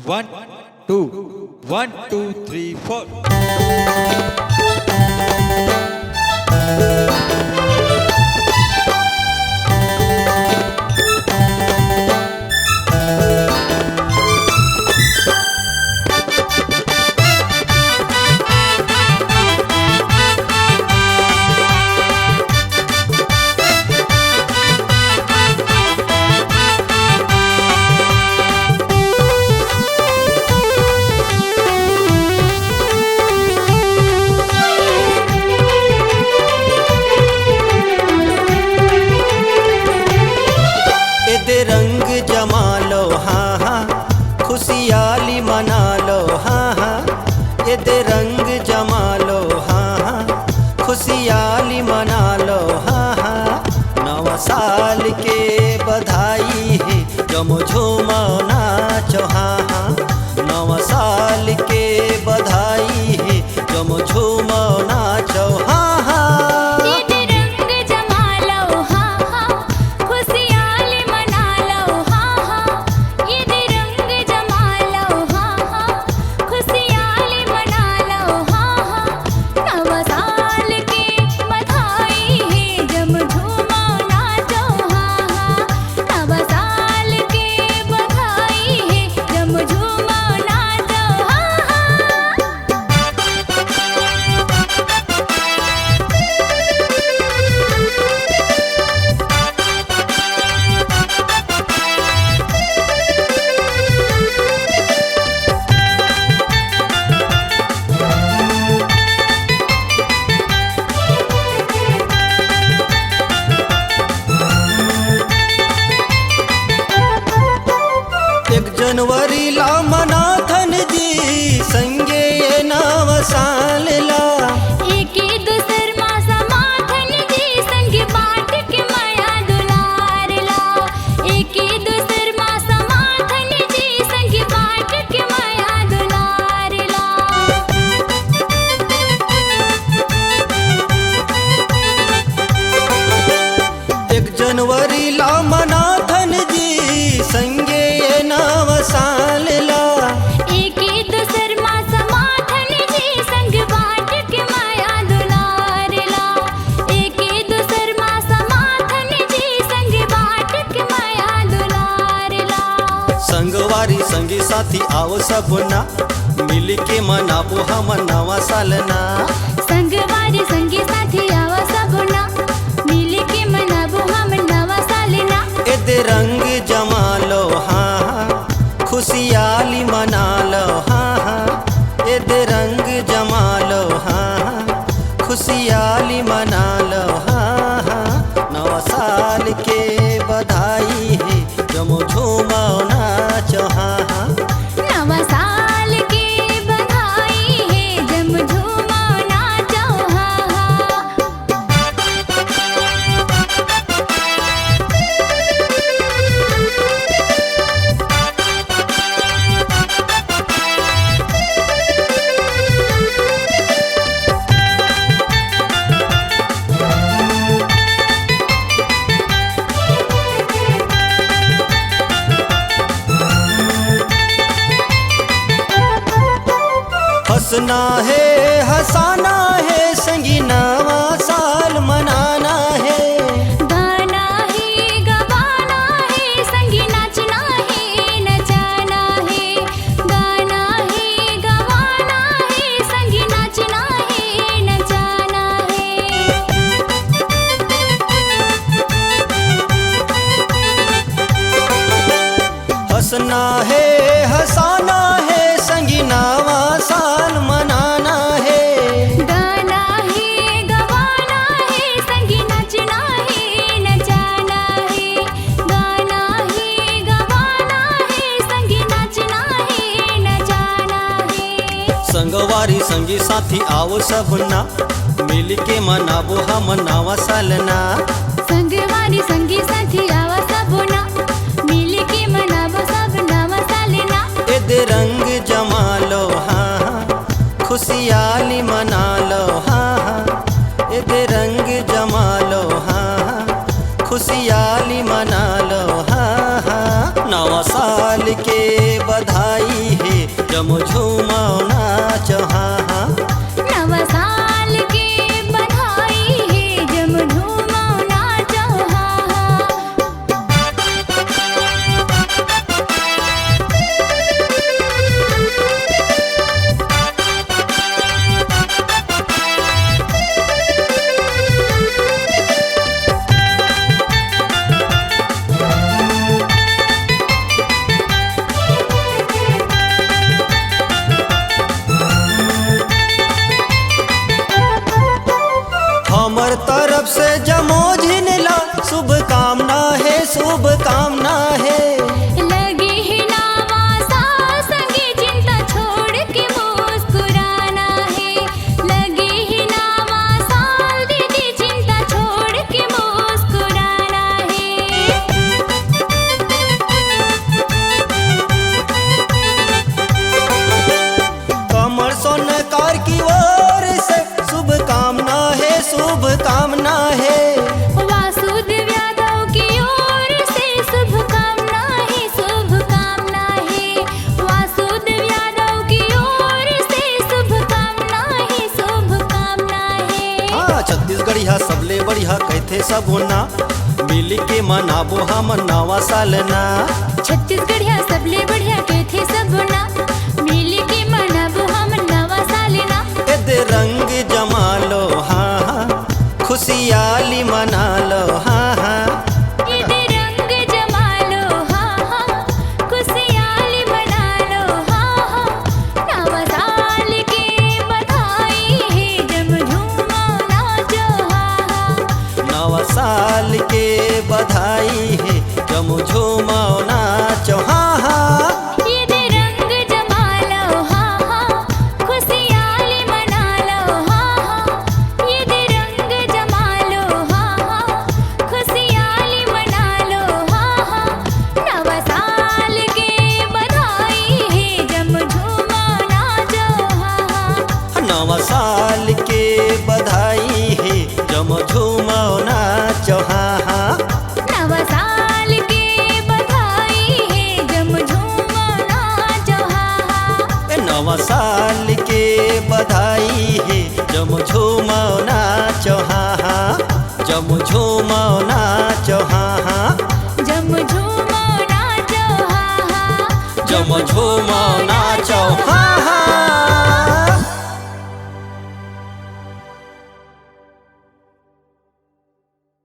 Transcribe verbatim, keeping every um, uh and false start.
One, two, one, two, three, four. एदे रंग जमा लो, हाँ, हाँ, खुशियाली मना लो, हाँ, हाँ। एदे रंग जमा लो, हाँ, हाँ, खुशियाली मना लो, हाँ, हाँ। नवा साल के बधाई हे, जमो झूमो नाचो, हाँ, हाँ। नवा साल के बधाई हे, जमो झूमो नाचो, हाँ, हाँ। ईद रंग जमा लो, हाँ, हाँ, खुशियाली मना लो, हाँ, हाँ। ईद रंग जमा लो, हाँ, हाँ, खुशियाली मना लो, हाँ, हाँ। नवा साल के बधाई हे, जम झूमो नाचो, हाँ, हाँ। नवा साल के बधाई हे, जम झूमो नाचो, हाँ, हाँ। एक जनवरी ला मनाथन जी, संगे ये नवा साल ला। एके दूसर मा समाथन जी, संगे बांट के मया दुलार ला। एके दूसर मा समाथन जी, संगे बांट के मया दुलार ला। एक जनवरी ला मनाथन जी, संगे ये नवा साल ला। एके दूसर मा समाथन जी, संग बांट के मया दुलार ला। एके दूसर मा समाथन जी, संग बांट के मया दुलार ला। संगवारी संगी साथी आओ सब ना, मिल के मनाबो हमन नवा साल ना। संगवारी संगी साथी आवा सब ना, मिल के मनाबो हमन नवा साल ना। एदे रंग जमा लो, हाँ, हाँ, खुशियाली मना लो, हाँ, हाँ। एदे रंग जमा लो, हाँ, हाँ, खुशियाली मना लो, हाँ, हाँ। नवा साल के बधाई हे, जमो झूमो नाचो, हाँ, हाँ। नवा साल के बधाई हे, जम झूमो नाचो, हाँ, हाँ। हंसना हे, हंसाना हे, संगी नवा साल मनाना हे। गाना हे, गवाना हे, संगी नाचना हे, नचाना हे। गाना हे, गवाना हे, संगी नाचना हे, नचाना हे। हंसना हे, हंसाना हे, संगी नवा साल मनाना हे। गाना हे, गवाना हे, संगी नाचना हे, नचाना हे। गाना हे, गवाना हे, संगी नाचना हे, नचाना हे। संगवारी संगी साथी आओ सब ना, मिल के मनाबो हमन नवा साल ना। संगवारी संगी साथी आवा सब ना, मिल के मनाबो सब नवा साल ना। एदे रंग जमा लो, हाँ, हाँ, खुशियाली मना लो, हाँ, हाँ। एदे रंग जमा लो, हाँ, हाँ, खुशियाली मना लो, हाँ, हाँ। नवा साल के बधाई जम झूमो नाचो हाँ हाँ। नवा साल के बधाई हे, जम झूमो नाचो हाँ हाँ। हमर तरफ से जम्मो झिन ला शुभकामना हे, शुभकामना हे। लगे हे नवा साल संगे चिंता छोड़ के मुस्कुराना हे। लगे हे नवा साल दीदी चिंता छोड़ के मुस्कुराना हे। कमल सोनकर की ओर से शुभकामना हे, शुभकामना हे। वासुदेव यादव की ओर से शुभकामना हे, शुभकामना हे। वासुदेव यादव की ओर से शुभकामना हे, शुभकामना हे। हाँ, छत्तीसगढ़िया सबले बढ़िया कहिथे सबो ना, मिल के मनाबो हमन नवा साल ना। छत्तीसगढ़िया सबले बढ़िया कहिथे सबो ना, मिल के मनाबो हमन नवा साल ना। ए दे रंग जमा लो हाँ हाँ, खुशियाली मना लो हाँ हाँ। ए दे रंग जमा लो हाँ हाँ, खुशियाली मना लो हाँ हाँ। नवा साल के बधाई हे, जम झूमो नाचो हाँ हाँ। नवा साल के बधाई हे, जम झूमो नाचो हाँ हाँ। ए दे रंग जमा लो हाँ हाँ, खुशियाली मना लो हाँ हाँ। ए दे रंग जमा लो हाँ हाँ, खुशियाली मना लो हाँ हाँ। नवा साल के बधाई हे, जम झूमो नाचो हाँ हाँ। नवा साल के बधाई हे, जम झूमो नाचो हाँ हाँ। नवा साल के बधाई हे, जम झूमो नाचो हाँ हाँ। ए नवा साल के बधाई हे, जम झूमो नाचो हाँ हाँ। जम झूमो नाचो हाँ हाँ। जम झूमो नाचो हाँ हाँ। जम झूमो